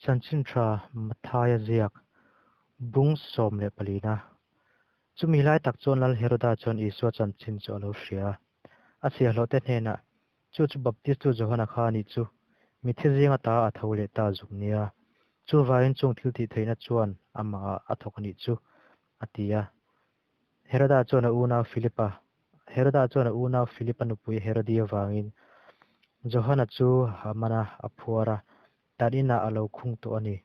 Chanchin Tha Matthaia ziak, bung 14 na. Chumi lai tak chuan Lal Heroda chuan Isua chanchin chu a lo hria a. A chhiahhlawhte hnenah, Chu chu Baptistu Johana kha a nih chu, mitthi zinga ta a tho leh ta zuk nia. Chuvangin chung thiltihtheihna chuan amahah a thawk a nih chu, a ti a. Heroda chuan a unau Philipa Heroda chuan a unau Philipa nupui Herodia avangin Johana chu a man a, a phuar a, tan inah a lo khung tawh a ni.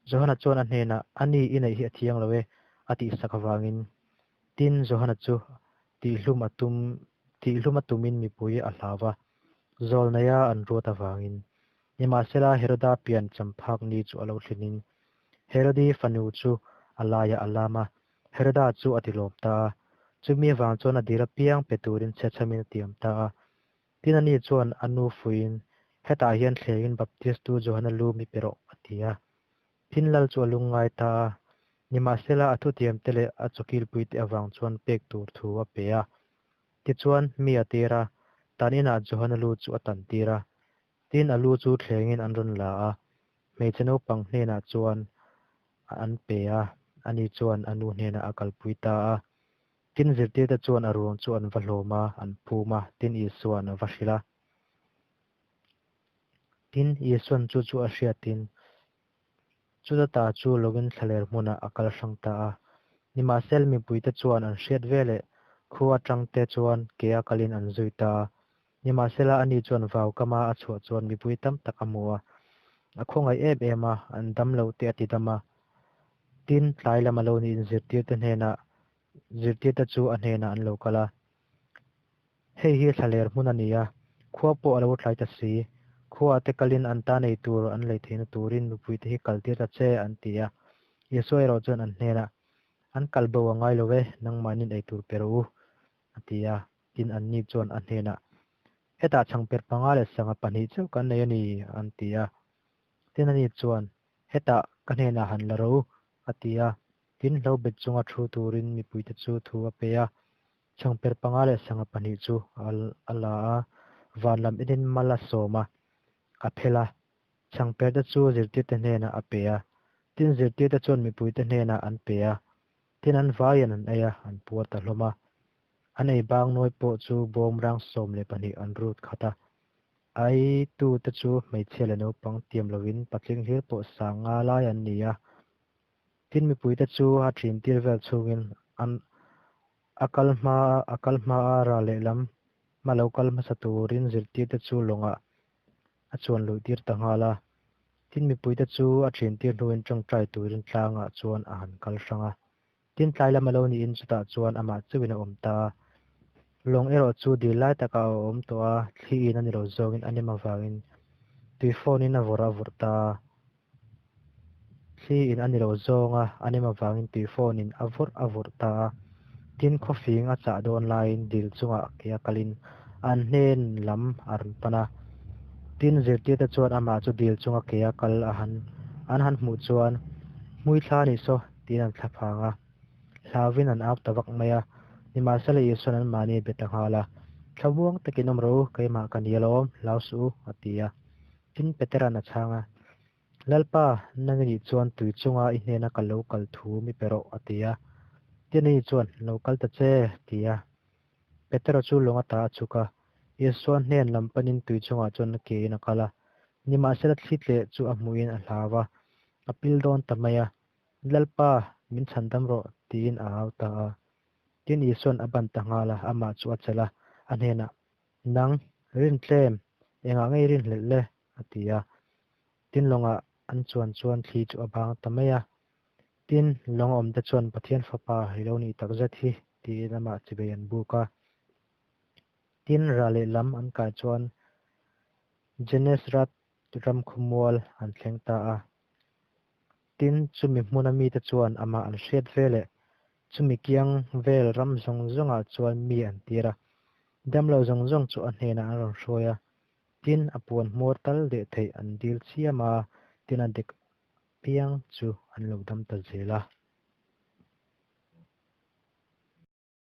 Johana chuan a hnenah, A ni, i neih hi a thiang lo e, a tihsak avangin. Tin, Johana chu tihhlum a tum tihhlum a tumin mipui a hlau va, zawlneia an ruat avangin. Nimahsela, Heroda pian champhak ni chu a lo thlinin, Herodi fanu chu a laiah a lam a, Heroda chu a tilawm ta a. Chumi avang chuan a dil apiang pe turin chhechhamin a tiam ta a. Tin, ani chuan a nu fuiin, Hetah hian thlengin Baptistu Johana lu mi pe rawh, a ti a. Tin, lal chu a lungngai ta a. Nimahsela, a thutiamte leh a chawkilpuite avang chuan pek tur thu a pe a. Tichuan, mi a tir a, tan inah Johana lu chu a tantir a. Tin, a lu chu thlengin an rawn la a, hmeichhe naupang hnenah chuan an pe a, ani chuan a nu hnenah a kalpui ta a. Tin, zirtirte chuan a ruang chu an va hlawm a, an phum a, tin, Isua'n a va hrilh a. Tin, Isua'n chu chu a hriatin, chuta ta chu lawngin thlaler hmunah a kal hrang ta a. Nimahsela, mipuite chuan an hriat veleh khua atangte chuan ke a kalin an zui ta a. Nimahsela, ani chuan vau kama a chhuah chuan mipui tam tak a hmu a, a khawngaih em em a, an dam loh te a ti dam a. Tin, tlai lam a lo niin zirtirte hnenah zirtirte chu a hnenah an lo kal a. Hei hi thlaler hmun a ni a, khua pawh a lo tlai ta si. Khuaah te kalin an ta nei tur an lei theihna turin mipuite hi kaltir ta che, an ti a. Isua erawh chuan an hnenah, An kal bo a ngai lo e, nangmahnin ei tur pe rawh u, a ti a. Tin, anni chuan a hnenah, Hetah chhangper panga leh sangha pahnih chauh kan nei a ni, an ti a. Tin, ani chuan, Hetah ka hnenah han la rawh u, a ti a. Tin, hlo bet chunga thu turin mipuite chu thu a pe a. Chhangper panga leh sangha pahnih chu a la a, van lam enin mal a sawm a, a phel a. Chhangperte chu zirtirte hnenah a pe a, tin zirtirte chuan mipuite hnenah an pe a. Tin an vaiin an ei a, an puar ta hlawm a. An ei bang nawi pawh chu bawmrang 12 an rut khat a. A eitute chu hmeichhia leh naupang tiam lovin patling hlir pawh 5000 lai an ni a. Tin mipuite chu a ṭin tir vel chhungin an a kal hma a kal hma a ral lehlam hma lo kal hmasa turin zirtirte chu lawngah a chuan luh tir ta nghal a. Tin mipuite chu a ṭin tir hnuin ṭawngṭai turin tlangah chuan a han kal hrang a. Tin tlai lam a lo niin chutah chuan amah chauhin a awm ta a. Lawng erawh chu dil lai takah a awm tawh a, thli in a ni lo zawngin a nem avangin tui phone-in a vawrh a vawrh ta a. Thli in a ni lo zawng a, a nem avangin tui phone in a vawrh a vawrh ta a. Tin, khawfing a chah dawn laiin dil chungah ke a kalin an hnen lam a rawn pan a. Tin, zirtirte chuan amah chu dil chunga ke a kal a han an han hmuh chuan, Hmui thla a nih saw, tiin an thla phang a. Hlauvin an au ta vak mai a. Nimahsela Isua'n anmahni a be ta nghal a, Thlamuang takin awm rawh u, keimah ka ni alawm, hlau suh u, a ti a. Tin, Petera'n a chhang a, Lalpa, nang i nih chuan tui chunga i hnena ka lo kal thu mi pe rawh, a ti a. Tin, ani chuan, Lo kal ta che, a ti a. Petera chu lawng ata a chhuk a, Isua hnen lam panin tui chungah chuan a kein a kal a. Nimahsela thli tleh chu a hmuhin a hlau a, a pil dawn ta mai a, Lalpa, min chhandam rawh, tiin a au ta a. Tin, Isua'n a ban ta nghal a, amah chu a chelh a, a hnenah, Nang, rin tlem, engah ngei rin hlelh le? a ti a. Tin lawngah an chuan chuan thli chu a bang ta mai a. Tin, lawng awmte chuan Pathian Fapa i lo nih tak zet hi, tiin amah chibei an buk a. Tin, rah leh lam an kai chuan Genesrat ram khawmual an thleng ta a. Tin, chumi hmuna mite chuan amah an hriat veleh chumi kiang vel ram zawng zawngah chuan mi an tir a. Damlo zawng zawng chu a hnenah an rawn hruai a. Tin, a puan hmawr tal deh theih an dil chiam a, tin a dek piang chu an lo dam ta zel a.